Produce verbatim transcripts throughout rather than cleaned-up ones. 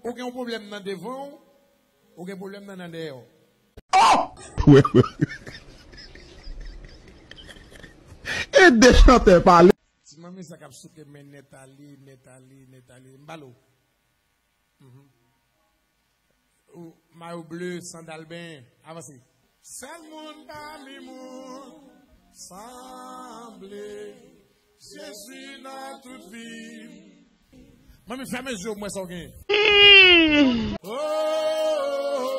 Ou gen yon pwoblèm nan devan w, ou gen pwoblèm nan nan dèyè w. Oh! Wè, wè. E de chantè pale. Ti manmi sa k ap souke men nèt ale, nèt ale, nèt ale. M pale w. Mhm. Ou, mayo ble, sandal ben, avanse. Sèl moun pami moun sanble Jezi nan tout vi. Manmi, fèmen je w, m wè sa w genyen. Oh, oh, oh,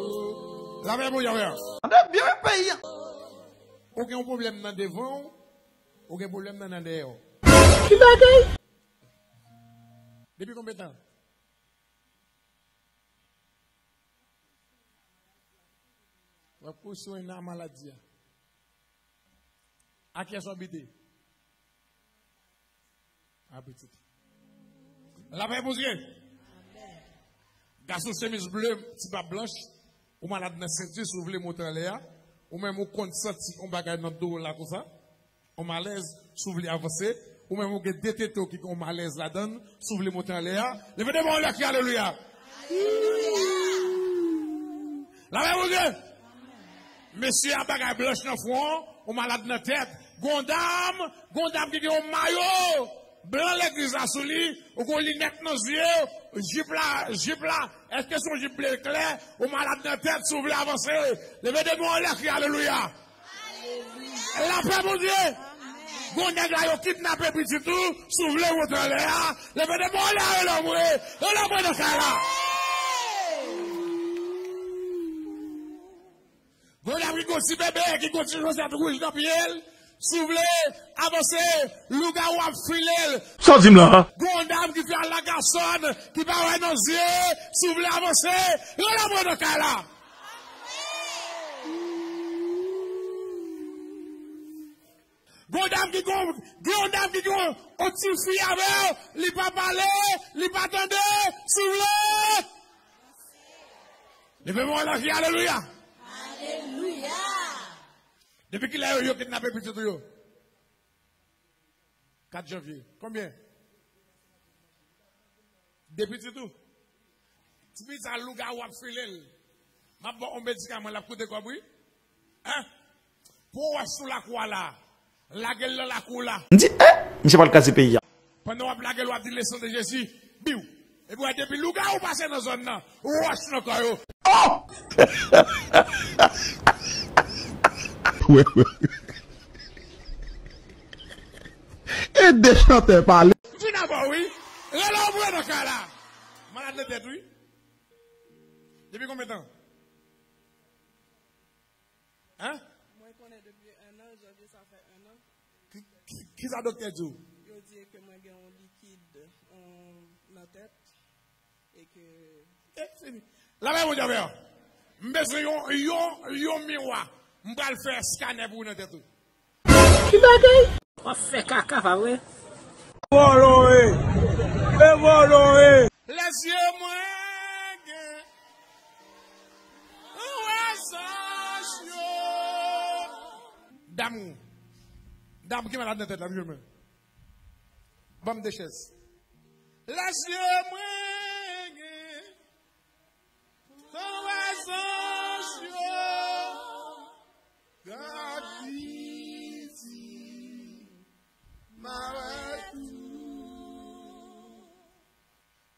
oh. Lapè Bondye avè w. Tande byen peyi a. Ou gen yon pwoblèm nan devan w, ou gen pwoblèm nan nan dèyè w. Ki bagay? Depi konbyen tan? W ap kouri sou en nan maladi a. A kiyès w abite? A pitit. Lapè Bondye. Gason chemiz ble, ti bab blanch, ou malad nan senti, si w vle monte anlè a. Ou menm ou konn santi yon bagay nan do w la konsa. Ou malèz, si w vle avanse. Ou menm ou gen de tete w ki gen yon malèz ladan l, si w vle monte anlè a. Leve de men w anlè, kri alelouya. Lapè Bondye. Mesye a bagay blanch nan fwon, ou malad nan tèt. Gon dam, gon dam ki gen yon mayo blan legliz la sou li, ou gon linèt nan zye, jip la, jip la, èske se yon jip ble klè, ou malad nan tèt, si w vle avanse, leve de men w anlè, kri alelouya. Lapè Bondye. Gon nèg la yo kidnape pitit ou, si w vle monte anlè a, leve de men w anlè, rele anmwe, rele anmwe nan kay la. Gon dam ki gon ti bebe, ki gon ti chosèt wouj nan pye l. Si w vle avanse, lougawou ap file l. Sa w di m la? Gon dam ki fè al la gasòn, ki pa wè nan zye. Si w vle avanse, rele anmwe nan kay la. Gon dam ki gon, gon dam ki gon, yon ti fi avè w, li pa pale, li pa tande, si w vle. Leve men w anlè, kri alelouya. Alelouya. Depi kilè yo, yo kidnape pitit ou yo? Kat janvye. Konbyen? De pitit ou? Ti pitit sa lougawou ap file l. M ap ba w yon medikaman, l ap koute kòb, wi. Hein? Pou w wè sou lakou a la. Lage l nan lakou la. M di, eh, misye pral kraze peyi a. Pandan w ap lage l, w ap di, le sang de Jésus, biw. Epi w wè depi lougawou pase nan zòn nan, wòch nan kò yo. Oh! Wè, wè. E de chantè pale. M fin avè w, wi. Rele anmwe nan kay la. Malad nan tèt, wi. Depi konbyen tan? Hein? Mwen konnen depi un an, janvye sa fè un an. Ki, ki, kisa doktè di w? Yo di ke mwen gen yon likid, yon, nan tèt, e ke... E, fini. Lapè Bondye avè w. M bezwen yon, yon, yon miwa. M pral fè eskanè pou ou nan tèt ou. Ki bagay? W ap fè kaka, pa vre? Vòlò e! E vòlò e! Lè zye mwen gen, ou wè zanj yo. Dam, dam ki malad nan tèt la, vin jwenn mwen. Ban m de chèz. Lè zye mwen gen, ou wè zanj yo. Gad piti, m a wè tou.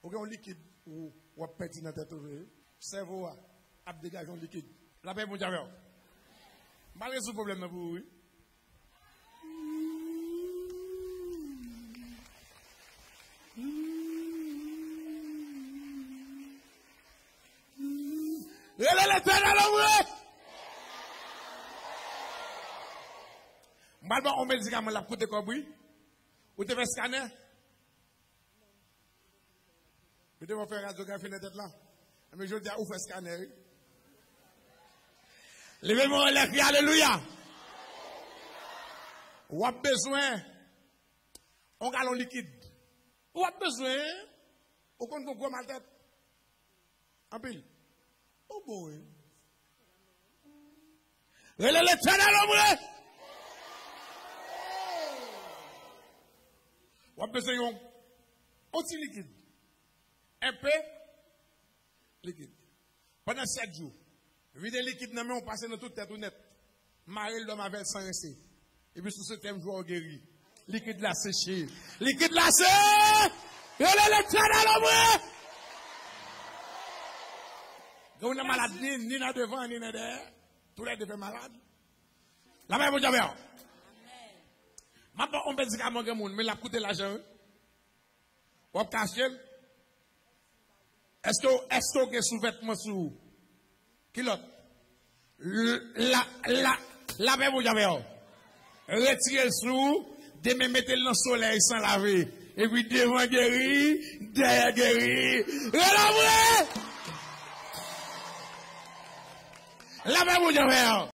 Ou gen yon likid ou w ap pèdi nan tèt ou vre, wi. Sèvo a ap degaje yon likid. Lapè Bondye avè w. M pral rezoud pwoblèm nan pou ou, wi. Rele Letènèl anmwe. M pral ba w yon medikaman, l ap koute kòb, wi. Ou te fè eskanè? Ou te fè radyografi nan tèt la? Enben, jodi a, ou fè eskanè, wi. Leve men w anlè, kri alelouya. W ap bezwen yon galon likid. W ap bezwen, ou konn gon gwo maltèt. Anpil. Ou bon, wi. Rele Letènèl anmwe. W ap bezwen yon, yon ti likid. Enpe likid. Pandan sèt jou, vide likid nan men w, pase nan tout tèt ou nèt. Mare l dòmi avè l san rense. Epi sou setyèm jou a, w geri. Likid la seche. Likid la se. Rele Letènèl omwen. Gen moun nan malad ni, ni nan devan, ni nan dèyè. Toulède fè malad. Lapè Bondye avè w. M ap ba w yon medikaman gen moun, men l ap koute lajan, wi. W ap ka achte l? Èske, èske w gen souvètman sou ou? Kilòt? L-, la, la, lapè Bondye avè w. Retire l sou ou, demen mete l nan solèy san lave. Epi devan geri, dèyè geri. Rele mwen! Lapè Bondye avè w.